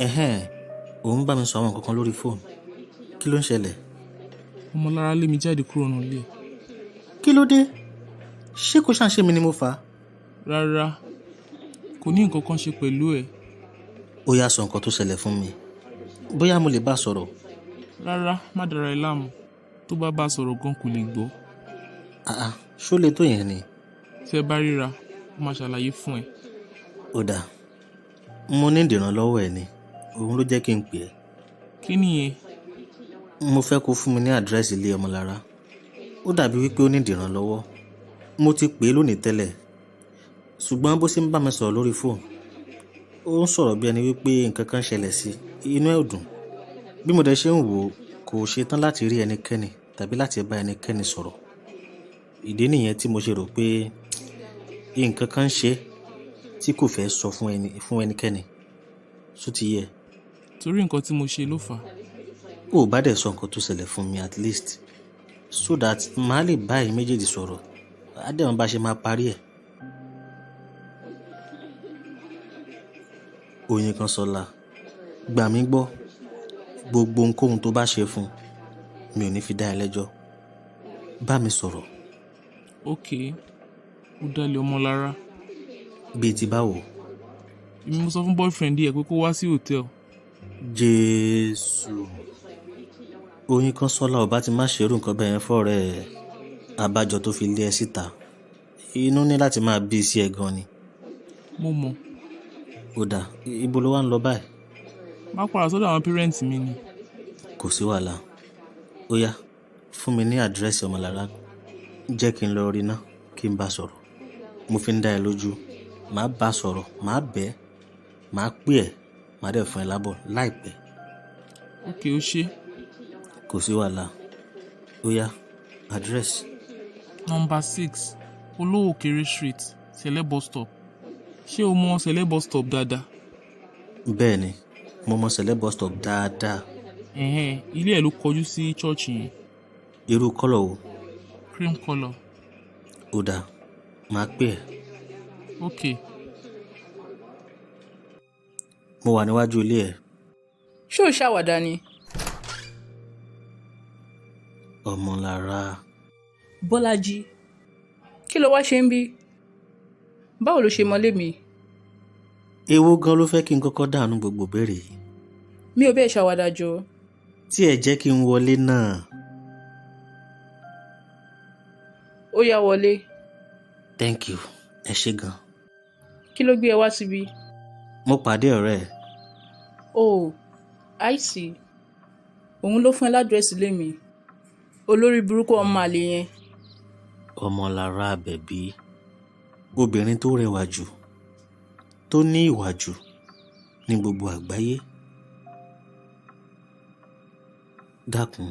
Ẹ̀hẹ́n, ò ń bá mi sọ àwọn nǹkan kan lórí fóònù. Kí ló ń ṣẹlẹ̀? Ọmọlára lé mi jáde kúrò nílé. Kí ló dé? Ṣé kò ṣàǹṣe mi ni mo fà á? Rárá, kò ní nǹkan kan ṣe pẹ̀lú ẹ̀. Ó yá, sọ nǹkan tó ṣẹlẹ̀ fún mi. Bóyá mo lè bá a sọ̀rọ̀. Rárá, má dára ẹ láàmú. Tó bá bá a sọ̀rọ̀ gan kò lè gbọ́. Àà, ṣó le tó yẹn ni? Tí ẹ bá ríra, ó máa ṣàlàyé fún ẹ. Ó dáa. Mo ní ìdìrànlọ́wọ́ ẹ ni. Òun ló jẹ́ kí n pè ẹ́. Kí nìyẹn? Mo fẹ́ kó fún mi ní àdírẹ́sì ilé Ọmọlára. Ó dàbí wípé ó ní ìdìrànlọ́wọ́. Mo ti pè é lónìí tẹ́lẹ̀. Ṣùgbọ́n bó ṣe ń bá mi sọ̀rọ̀ lórí fóònù, ó ń sọ̀rọ̀ bí ẹni wípé nǹkan kan ṣẹlẹ̀ sí i, inú ẹ̀ ò dùn. Bí mo dẹ̀ ṣe ń wò ó, kò ṣe tán láti rí ẹnikẹ́ni tàbí láti bá ẹnikẹ́ni sọ̀rọ̀. Ìdí nìyẹn tí mo ṣe rò pé nǹkan kan ṣe tí kò fẹ́ sọ fún ẹnikẹ́ni. Ṣó ti yé ẹ? Torí nǹkan tí mo ṣe ló fà á. Ó bá dẹ̀ sọ nǹkan tó ṣẹlẹ̀ fún mi at least, so that màá lè bá ẹ̀yin méjèèjì sọ̀rọ̀. Á dẹ̀ mọ bá ṣe máa parí ẹ̀. Oyinkanṣọ́lá, gbà mí gbọ́. Gbogbo ohunkóhun tó bá ṣe fún un, mi ò ní fi dá ẹ lẹ́jọ́. Bá mi sọ̀rọ̀. Ok, ó dálé Ọmọlára. Bíi ti báwo? Èmi mo sọ fún boyfriend ẹ pé kó wá sí hòtẹ́ẹ̀lì. Jésù. Oyinkanṣọ́lá, ò bá ti má ṣe irú nǹkan bẹ́ẹ̀ yẹn fọ́rẹ́ ẹ. Àbájọ tó fi lé ẹ síta. Inú ní láti máa bí sí ẹ gan ni. Mo mọ̀. Ó dáa, ibo ló wá ń lọ báyìí? Má padà sọ́dọ̀ àwọn parents mi ni. Kò sí wàhálà. Ó yá, fún mi ní àdírẹ́sì Ọmọlára. Jẹ́ kí n lọ rí ná, kí n bá sọ̀rọ̀. Mo fi ń dá ẹ lójú. Màá bá sọ̀rọ̀, màá bẹ̀ ẹ́, màá pè ẹ́, màá dẹ̀ fún ẹ lábọ̀ láìpẹ́. Ok, ó ṣé. Kò sí wàhálà. Ó yá, àdírẹ́sì. Number 6, Olówókéré Street, Sele bus stop. Ṣé o mọ Sele bus stop dáadáa? Bẹ́ẹ̀ni, mo mọ Sele bus stop dáadáa. Ẹ̀hẹ́n, ilé ẹ̀ ló kọjú sí church yẹn. Irú colour wo? Cream colour. Ó dáa, màá pè ẹ́. Ok. Mo wà níwájú ilé ẹ. Ṣé o ṣàwàdà ni? Ọmọlára. Bọ́lájí, kí ló wá ṣe ń bí? Báwo ló ṣe mọlé mi? Èwo gan ló fẹ́ kí n kọ́kọ́ dànù gbogbo ìbéèrè yìí? Mi ò bẹ́ẹ̀ ṣàwàdà jọ. Tí ẹ jẹ́ kí n wọlé náà. Ó yá wọlé. Thank you, ẹ ṣé gan. Kí ló gbé ẹ wá síbí? Mo pàdé ọ̀rẹ́ ẹ. Oh, I see. Òun ló fún ẹ ládírẹ́sì ilé mi. Olórí burúkú ọmọ àlè yẹn. Ọmọlára Àbẹ̀bí, obìnrin tó rẹwà jù, tó ní ìwà jù ní gbogbo àgbáyé. Dákun,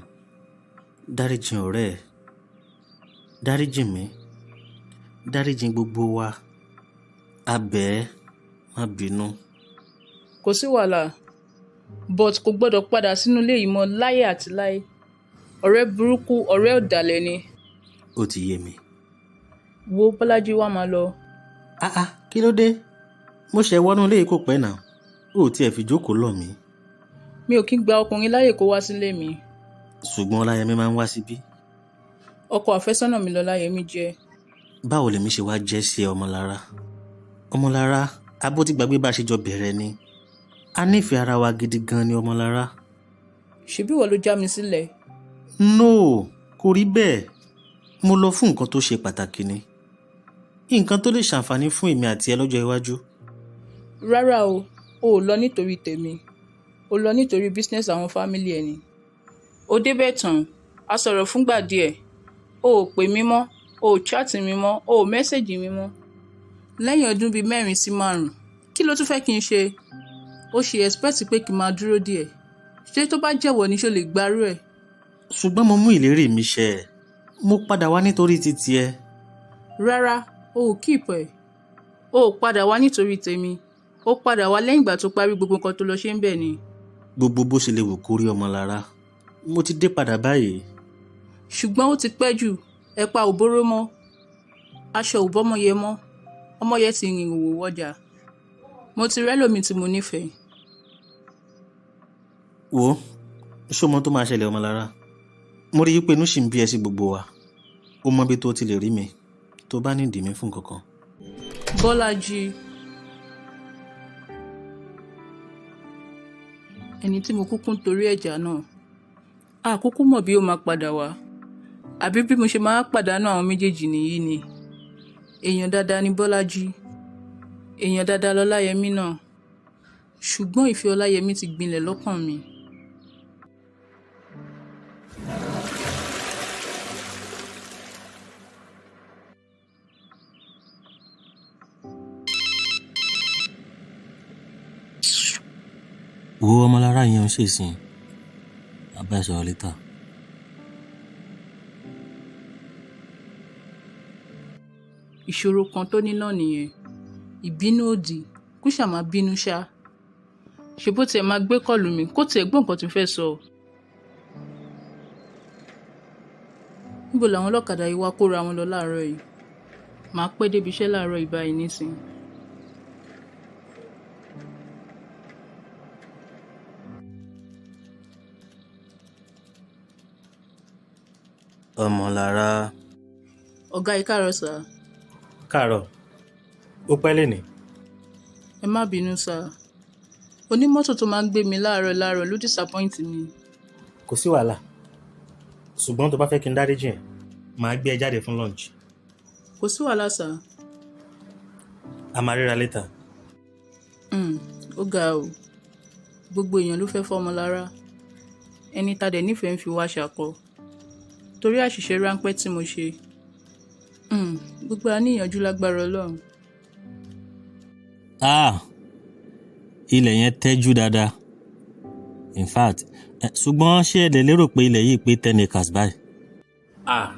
dáríjìn ọ̀rẹ́ ẹ, dáríjìn mi, dáríjìn gbogbo wa. A bẹ̀ ẹ́, má bínú. Kò sí wàhálà, but kò gbọdọ̀ padà sínú ilé yìí mọ́ láyé àti láé. Ọ̀rẹ́ burúkú, ọ̀rẹ́ ọ̀dàlẹ̀ ni. Ó ti yé mi. Wo Bọ́lájí wá máa lọ. Àà, kí ló dé? Mo ṣẹ̀ wọnú ilé yìí kò pẹ́ náà. Ó ti ẹ̀ fi jókòó lọ̀ mí. Mi ò kí ń gba ọkùnrin láyè kó wá sílé mi. Ṣùgbọ́n Ọláyẹmí máa ń wá síbí. Ọkọ àfẹ́sọ́nà mi lọláyẹmí jẹ́. Báwo lèmi ṣe wá jẹ́ sí ẹ, Ọmọlára? Ọmọlára, abó ti gbàgbé bá a ṣe jọ bẹ̀rẹ̀ ni. A nífẹ̀ẹ́ ara wa gidi gan ni, Ọmọlára. Ṣebí ìwọ ló já mi sílẹ̀? No, kò rí bẹ́ẹ̀. Mo lọ fún nǹkan tó ṣe pàtàkì ni. Nǹkan tó lè ṣàǹfààní fún èmi àti ẹ lọ́jọ́ iwájú. Rárá o, o ò lọ nítorí tèmi. O lọ nítorí business àwọn family ẹ ni. O débẹ̀ tán, a sọ̀rọ̀ fúngbà díẹ̀. O ò pè mí mọ́, o ò chat mi mọ́, o ò message mi mọ́. Lẹ́yìn ọdún bíi 4 sí 5, kí ló tún fẹ́ kí n ṣe? O ṣe expect pé kí n máa dúró díẹ̀. Ṣé tó bá jẹ́wọ́ ni ṣo lè gbárù ẹ̀? Ṣùgbọ́n mo mú ìlérí mi ṣẹ. Mo padà wá nítorí titi ẹ. Rárá, o ò keep ẹ̀. O ò padà wá nítorí tèmi. O padà wá lẹ́yìn ìgbà tó parí gbogbo nǹkan tó lọ ṣe ń bẹ̀ ni. Gbogbo bó ṣe lè wù kó rí, Ọmọlára. Mo ti dé padà báyìí. Ṣùgbọ́n ó ti pẹ́ jù, ẹ̀pa ò bóró mọ́. Aṣọ ò bọ́mọyẹ mọ́. Ọmọyẹ ti rìn ìhòhò wọjà. Mo ti rẹ́lòmí tí mo nífẹ̀ẹ́. Wo, ṣé o mọ tó máa ṣẹlẹ̀ Ọmọlára? Mo rí i pé inú ṣì ń bí ẹ sí gbogbo wa. Ó mọ ibi tó ti lè rí mi tó bá nídìí mi fún nǹkan kan. Bọ́lájí. Ẹni tí mo kúkú ń torí ẹ̀jà náà. A kúkú mọ̀ bí ó máa padà wá. Àbí bí mo ṣe máa pàdánù àwọn méjèèjì nìyí ni. Èèyàn dáadáa ni Bọ́lájí. Èèyàn dáadáa lọláyẹmí náà. Ṣùgbọ́n ìfẹ́ Ọláyẹmí ti gbinlẹ̀ lọ́kàn mi. Wo Ọmọlára yẹn ń ṣèsìn. A bá ẹ sọ̀rọ̀ later. Ìṣòro kan tó ní náà nìyẹn. Ìbínú òdì, kó ṣáà máa bínú ṣá. Ṣé bó tiẹ̀ máa gbé kọ́ọ̀lù mi kó tiẹ̀ gbọ́ nǹkan tí mo fẹ́ sọ. Níbo làwọn ọlọ́kadà yìí wá kóra wọn lọ láàárọ̀ yìí? Màá pẹ́ débi iṣẹ́ láàárọ̀ yìí báyìí nísìnyí. Ọmọlára. Ọ̀gá ẹ káàárọ̀ sà. Káàárọ̀. Ó pẹ́ lénìí. Ẹ má bínú sà. Onímọ́tò tó máa ń gbé mi láàárọ̀ láàárọ̀ ló disappoint mi. Kò sí wàhálà. Ṣùgbọ́n tó bá fẹ́ kí n dáríjì ẹ́, màá gbé ẹ jáde fún lunch. Kò sí wàhálà sà. A máa ríra later. Ó ga o. Gbogbo èèyàn ló fẹ́ fọ́mọlára. Ẹni ta dẹ̀ nífẹ̀ẹ́ ń fi wá ṣakọ. Torí àṣìṣe ráńpẹ́ tí mo ṣe. Gbogbo a ní ìyànjú lágbára Ọlọ́run. Ah! Ilẹ̀ yẹn tẹ́jú dáadáa. In fact, ṣùgbọ́n ṣé ẹ lè lérò pé ilẹ̀ yìí pé 10 acres báyìí? Ah!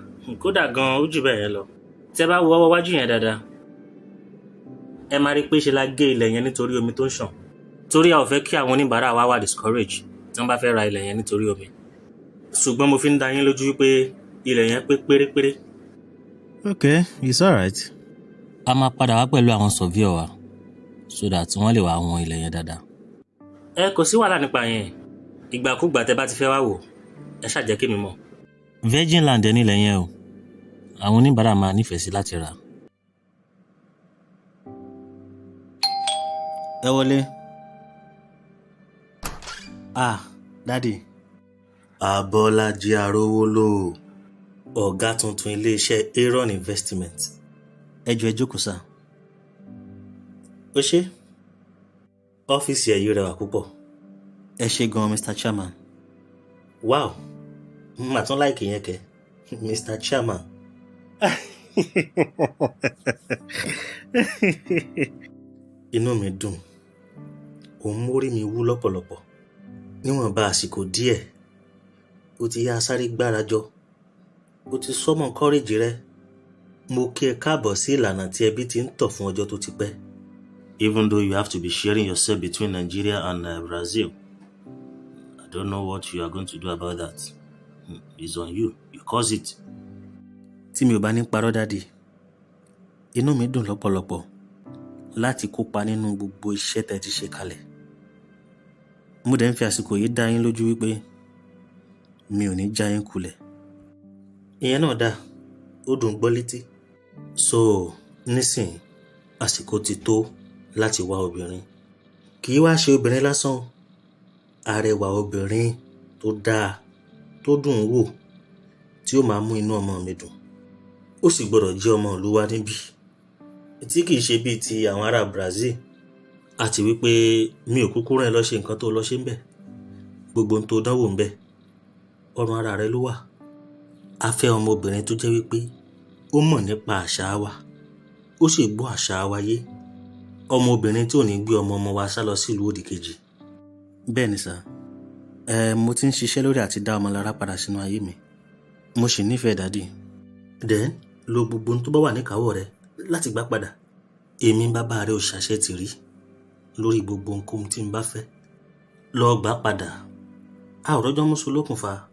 Kódà gan-an ó jù bẹ́ẹ̀ yẹn lọ. Tẹ́ bá wo ọwọ́ wájú yẹn dáadáa, ẹ máa rí pé ṣe la gé ilẹ̀ yẹn nítorí omi tó ń ṣàn. Torí a ò fẹ́ kí àwọn oníbàárà wa wà discourage tí wọ́n bá fẹ́ ra ilẹ̀ yẹn nítorí omi. Ṣùgbọ́n mo fi ń dá yín lójú wípé ilẹ̀ yẹn pé pérépéré. Okay, it's alright. A máa padà wá pẹ̀lú àwọn surveyor wa so that wọ́n lè wá wọn ilẹ̀ yẹn dáadáa. Ẹ kò sí wàhálà nípa yẹn. Ìgbàkúgbà tẹ́ bá ti fẹ́ wá wò, ẹ ṣáà jẹ́ kí mi mọ̀. Virgin land ẹ nílẹ̀ yẹn o. Àwọn oníbàárà máa nífẹ̀ẹ́ sí láti rà. Ẹ wọlé. Ah, Daddy. Abọ́lájí Arówólò. Ọ̀gá tuntun ilé-iṣẹ́ Aaron Investment. Ẹ jọ̀ọ́ ẹ jókòó sà. Ó ṣé. Ọ́fíìsì ẹ̀ yìí rẹwà púpọ̀. Ẹ ṣé gan-an, Mr. Chairman. Wow, mà tún láìkì yẹn kẹ. Mr. Chairman. Inú mi dùn. Òun mórí mi wú lọ́pọ̀lọpọ̀. Níwọ̀nba àsìkò díẹ̀, o ti yá sáré gbárajọ. O ti sọ́mọ kọ́rẹ́jì rẹ. Mo kí ẹ káàbọ̀ sí ìlànà tí ẹbí ti ń tọ̀ fún ọjọ́ tó ti pẹ́. Even though you have to be sharing yourself between Nigeria and Brazil, I don't know what you are going to do about that. It's on you. You cause it. Tí mi ò bá ní parọ́ Daddy, inú mi dùn lọ́pọ̀lọpọ̀ láti kópa nínú gbogbo iṣẹ́ tẹ́ ti ṣe kalẹ̀. Mo dẹ̀ ń fi àsìkò yìí dá yín lójú wípé mi ò ní já yín kulẹ̀. Ìyẹn náà dáa, ó dùn gbọ́ létí. So nísìnyí, àsìkò ti tó láti wá obìnrin. Kì í wá ṣe obìnrin lásán o. Arẹwà obìnrin tó dáa, tó dùn wò, tí ó máa mú inú ọmọ mi dùn. Ó sì gbọdọ̀ jẹ́ ọmọ ìlú wa níbí, tí kì í ṣe bíi ti àwọn ará Brazil. Àti wípé mi ò kúkú rán ẹ lọ ṣe nǹkan tó lọ ṣe ń bẹ̀. Gbogbo ohun tó dánwò ń bẹ̀, ọrùn ara rẹ ló wà. A fẹ́ ọmọbìnrin tó jẹ́ wípé ó mọ̀ nípa àṣà wa, ó sì gbọ́ àṣà wa yé. Ọmọbìnrin tí ò ní gbé ọmọ ọmọ wa sá lọ sílùú òdìkejì. Bẹ́ẹ̀ ni sà. Mo ti ń ṣiṣẹ́ lórí àti dá Ọmọlára padà sínú ayé mi. Mo sì nífẹ̀ẹ́ Daddy. Then lo gbogbo ohun tó bá wà níkàáwọ́ rẹ láti gbà padà. Èmi bàbá rẹ ò ṣàṣẹ tì rí lórí gbogbo ohunkóhun tí n bá fẹ́. Lọ gbà padà. A ò rọ́jọ́ mú solókùn fa.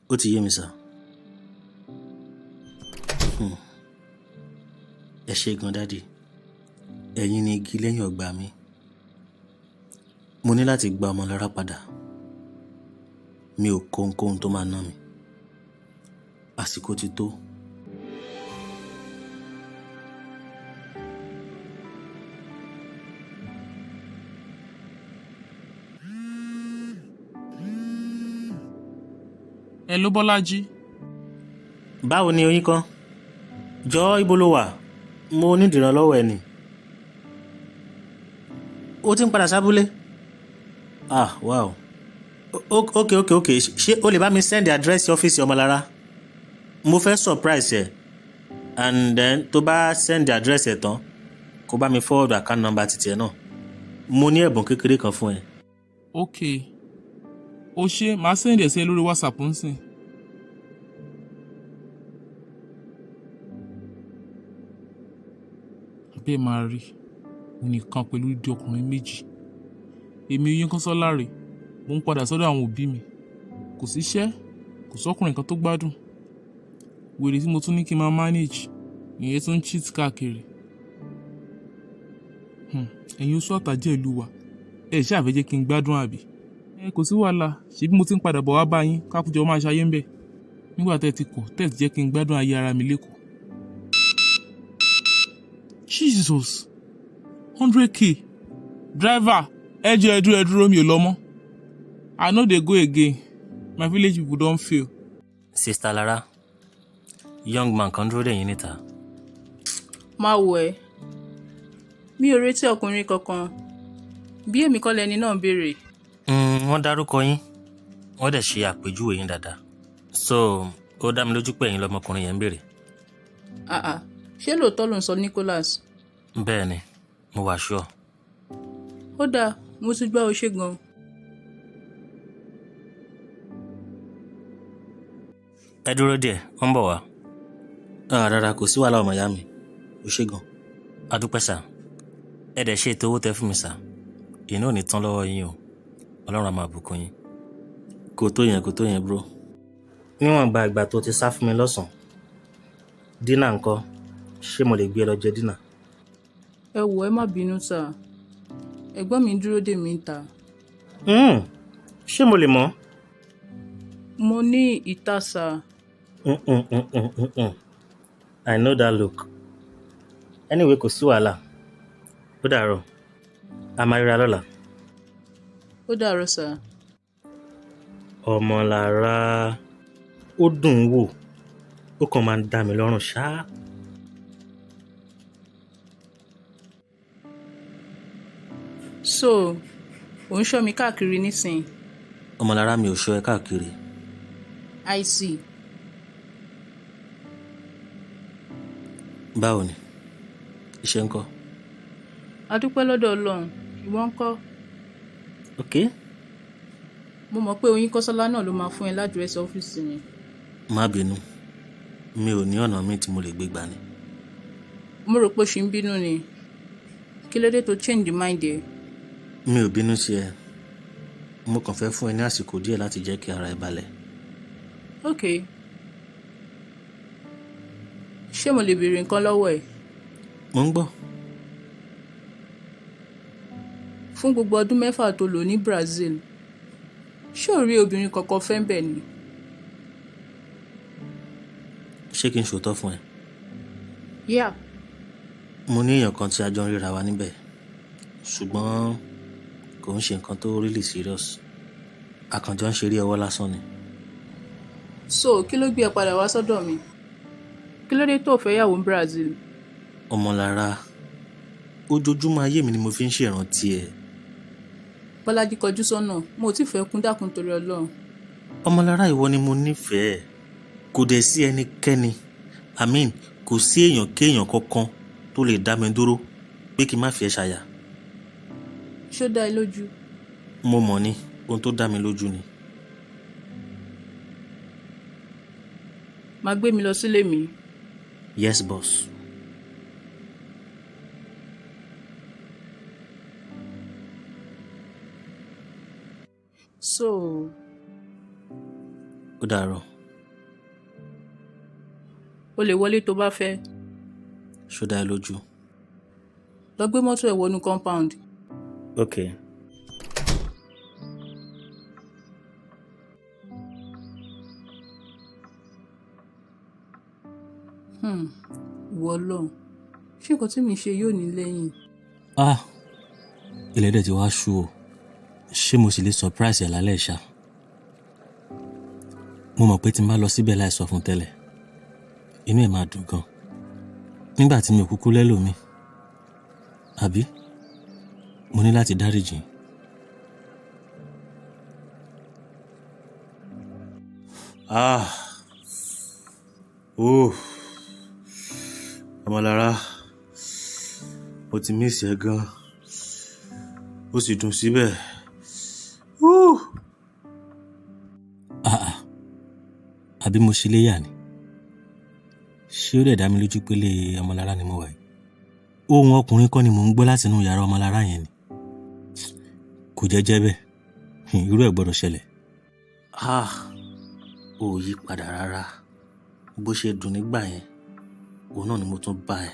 Ó ti yé mi sà. Ẹ ṣé gan Daddy. Ẹ̀yin ni igi lẹ́yìn ọgbà mi. Mo ní láti gba Ọmọlára padà. Mi ò kó ohunkóhun tó máa ná mi. Àsìkò ti tó. Hello Bọ́lájí. Báwo ni oyin kan? Jọ ibo lo wà? Mo ní ìdìrànlọ́wọ́ ẹ ni. O ti ń padà sábúlé? Ah, wow. Ok. Ṣé o lè bá mi send àdírẹ́sì ọ́fíìsì Ọmọlára? Mo fẹ́ surprise ẹ. And then tó bá send àdírẹ́sì ẹ̀ tán, kó bá mi forward account number titi ẹ náà. Mo ní ẹ̀bùn kékeré kan fún ẹ. Ok. O ṣé, màá send ẹ̀ sí ẹ lórí WhatsApp ńsìn. Bẹ́ẹ̀ máa rí, òun nìkan pẹ̀lú ìdí ọkùnrin méjì. Èmi Oyínkọ́sọ́lá rèé, mò ń padà sọ́dọ̀ àwọn òbí mi. Kò síṣẹ́, kò sọ́kùnrin kan tó gbádùn. Wèrè tí mo tún ní kí n máa manage, ìyẹn tún ń cheat káàkiri. Ẹ̀yin oṣó àtàjẹ́ ìlú wa, ẹ ṣáà fẹ́ jẹ́ kí n gbádùn àbí? Ẹ kò sí wàhálà, ṣebí mo ti ń padà bọ̀ wá bá yín ká kújọ máa ṣayé ńbẹ̀. Nígbà tẹ́ ti kọ̀, tẹ́ ti jẹ́ kí n gbádùn ayé ara mi lékòó. Jesus! 100k! Driver, ẹ jọ̀ọ́ ẹ dúró, ẹ dúró, mi ò lọ mọ́. I no dey go again. My village people don fail. Sister Lara, young man kan dúró dè yín níta. Má wò ẹ́. Mi ò retí ọkùnrin kankan. Bí èmi kọ́ lẹni náà ń béèrè. Wọ́n dárúkọ yín, wọ́n dẹ̀ ṣe àpèjúwe yín dáadáa. So, ó dá mi lójú pé ẹ̀yin lọmọkùnrin yẹn ń béèrè. Àà, ṣé lóòótọ́ ló ń sọ Nicholas? Bẹ́ẹ̀ ni, mo wà sure. Ó dáa, mo ti gbọ́, o ṣé gan. Ẹ dúró díẹ̀, wọ́n ń bọ̀ wá. Ah, rárá, kò sí wàhálà ọmọ ìyá mi. O ṣé gan. A dúpẹ́ sà. Ẹ dẹ̀ ṣe ètò owó tẹ fún mi sà. Iná ò ní tán lọ́wọ́ yín o. Ọlọ́run á máa bùkún yín. Kò tó yẹn, kò tó yẹn, bro. Níwọ̀nba ìgbà tó ti sá fún mi lọ́sàn-án. Dinner ńkọ́? Ṣé mo lè gbé ẹ lọ jẹ dinner? Ẹ wò, ẹ má bínú sà. Ẹ̀gbọ́n mi ń dúró dè mí níta. Ṣé mo lè mọ̀? Mo ní ìta sà. I know that look. Anyway, kò sí wàhálà. Ó dàárọ̀. A máa ríra lọ́la. Ó dàárọ̀ sà. Ọmọlára, ó dùn ún wò. Ó kàn máa ń dá mi lọ́rùn ṣá. So, ò ń ṣọ́ mi káàkiri nísìnyí? Ọmọlára, mi ò ṣọ́ ẹ káàkiri. I see. Báwo ni? Iṣẹ́ ńkọ́? A dúpẹ́ lọ́dọ̀ Ọlọ́run. Ìwọ ńkọ́? Ok. Mo mọ̀ pé Oyínkọ́sọ́lá náà ló máa fún ẹ ládírẹ́sì ọ́fíìsì mi. Má bínú. Mi ò ní ọ̀nà míì tí mo lè gbé gbà ni. Mo rò pé o ṣì ń bínú ni. Kí ló dé tó change mind ẹ? Mi ò bínú sí ẹ. Mo kàn fẹ́ fún ẹ ní àsìkò díẹ̀ láti jẹ́ kí ara ẹ balẹ̀. Ok. Ṣé mo lè béèrè nǹkan lọ́wọ́ ẹ? Mo ń gbọ́. Fún gbogbo ọdún 6 tó lò ní Brazil, ṣé o rí obìnrin kankan fẹ́ ńbẹ̀ ni? Ṣé kí n ṣòótọ́ fún ẹ? Yeah. Mo ní èèyàn kan tí a jọ ń ríra wa níbẹ̀, ṣùgbọ́n kò ń ṣe nǹkan tó really serious. A kàn jọ ń ṣeré ọwọ́ lásán ni. So, kí ló gbé ẹ padà wá sọ́dọ̀ mi? Kí ló dé tó fẹ́ yàwó ní Brazil? Ọmọlára, ojoojúmọ́ ayé mi ni mo fi ń ṣèrántí ẹ. Bọ́lájí kọjú sọ́nà, mo ò tí fẹ́ kún dákun torí Ọlọ́run. Ọmọlára, ìwọ ni mo nífẹ̀ẹ́. Kò dẹ̀ sí ẹnikẹ́ni, I mean, kò sí èèyàn kéèyàn kankan tó lè dá mi dúró pé kí n má fi ẹ́ ṣaya. Ṣó dá ẹ lójú? Mo mọ̀ ni, ohun tó dá mi lójú ni. Máa gbé mi lọ sílé mi. Yes, boss. So. Ó dàárọ̀. O lè wọlé tó bá fẹ́. Ṣó dá ẹ lójú? Lọ gbé mọ́tò ẹ̀ wọnú compound. Okay. Ìwọ Ọlọ́run, ṣé nǹkan tí mi ṣe yóò ní lẹ́yìn? Ah, ilẹ̀ dẹ̀ ti wá ṣú o. Ṣé mo sì lè surprise ẹ̀ lálẹ́ ṣá? Mo mọ̀ pé tí n bá lọ síbẹ̀ láì sọ fún tẹ́lẹ̀, inú ẹ̀ máa dùn gan. Nígbà tí mi ò kúkú lẹ́lòmíì, àbí? Mo ní láti dáríjì. Ah, oh, Ọmọlára, mo ti miss ẹ gan. Ó sì dùn síbẹ̀. Woo! Ah ah, àbí mo ṣe léyà ni? Ṣé ó dẹ̀ dá mi lójú pé lé Ọmọlára ni mo wà yìí? Ohùn ọkùnrin kọ́ ni mò ń gbọ́ láti inú yàrá Ọmọlára yẹn ni. Kò jẹ́ jẹ́ bẹ́ẹ̀. Irú ẹ̀ gbọ́dọ̀ ṣẹlẹ̀. Ah, ò yí padà rárá. Bó ṣe dùn nígbà yẹn, òun náà ni mo tún bá ẹ.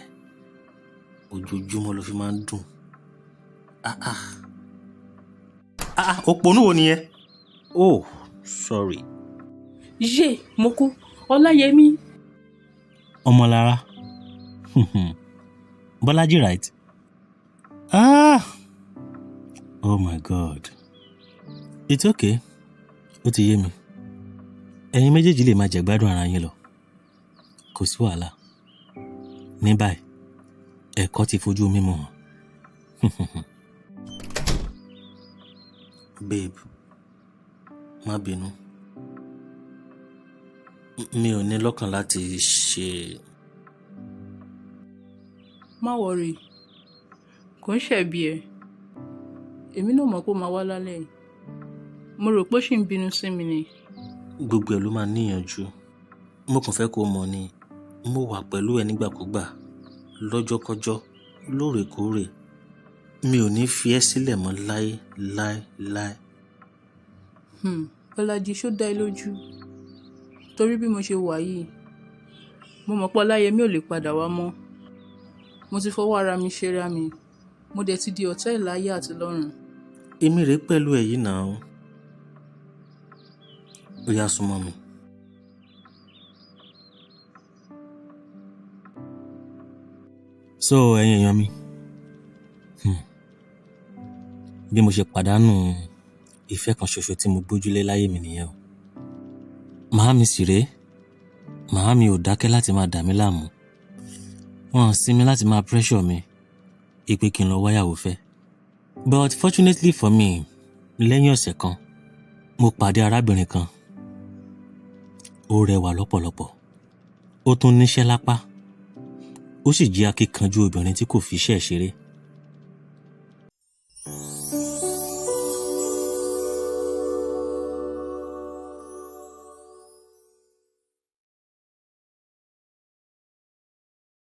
Ojoojúmọ́ ló fi máa ń dùn. Ah ah. Ah ah, òpònú wo nìyẹn? Oh, sorry. Yé, mo kú. Ọláyẹmí. Ọmọlára. Bọ́lájí, right? Ah! Oh my God. It's okay. Ó ti yé mi. Ẹ̀yin méjèèjì lè máa jẹ̀gbádùn ara yín lọ. Kò sí wàhálà. Ní báyìí, ẹ̀kọ́ ti fojú mímu hàn. Babe, má bínú. Mi ò ní lọ́kàn láti ṣe. Má worry. Kò ń ṣẹ̀bi ẹ. Èmi náà mọ̀ pé ó máa wá lálẹ́ yìí. Mo rò pé ó ṣì ń bínú sí mi ni. Gbogbo ẹ̀ ló máa níyànjú. Mo kàn fẹ́ kó mọ̀ ni, mo wà pẹ̀lú ẹ nígbàkúgbà, lọ́jọ́kọ́jọ́, lóòrèkóòrè. Mi ò ní fi ẹ́ sílẹ̀ mọ́ láé láé láé. Bọ́lájí, ṣó dá ẹ lójú? Torí bí mo ṣe wà yìí, mo mọ̀ pé Ọláyẹmí ò lè padà wá mọ́. Mo ti fọwọ́ ara mi ṣera mi. Mo dẹ̀ ti di ọ̀tá ẹ̀ láyé àti lọ́run. Èmi rèé pẹ̀lú ẹ yìí náà. Ó yá, súnmọ́ mi. So ẹ̀yin èèyàn mi, bí mo ṣe pàdánù ìfẹ́ kan ṣoṣo tí mo gbójúlé láyé mi nìyẹn o. Màámi sì rèé, màámi ò dákẹ́ láti máa dà mí láàmú. Wọ́n ò sinmi láti máa pressure mi pé kí n lọ wáyàwó fẹ́. But fortunately for me, lẹ́yìn ọ̀sẹ̀ kan, mo pàdé arábìnrin kan. Ó rẹwà lọ́pọ̀lọpọ̀. Ó tún níṣẹ́ lápá. Ó sì jẹ́ akíkanjú obìnrin tí kò fi iṣẹ́ ṣeré.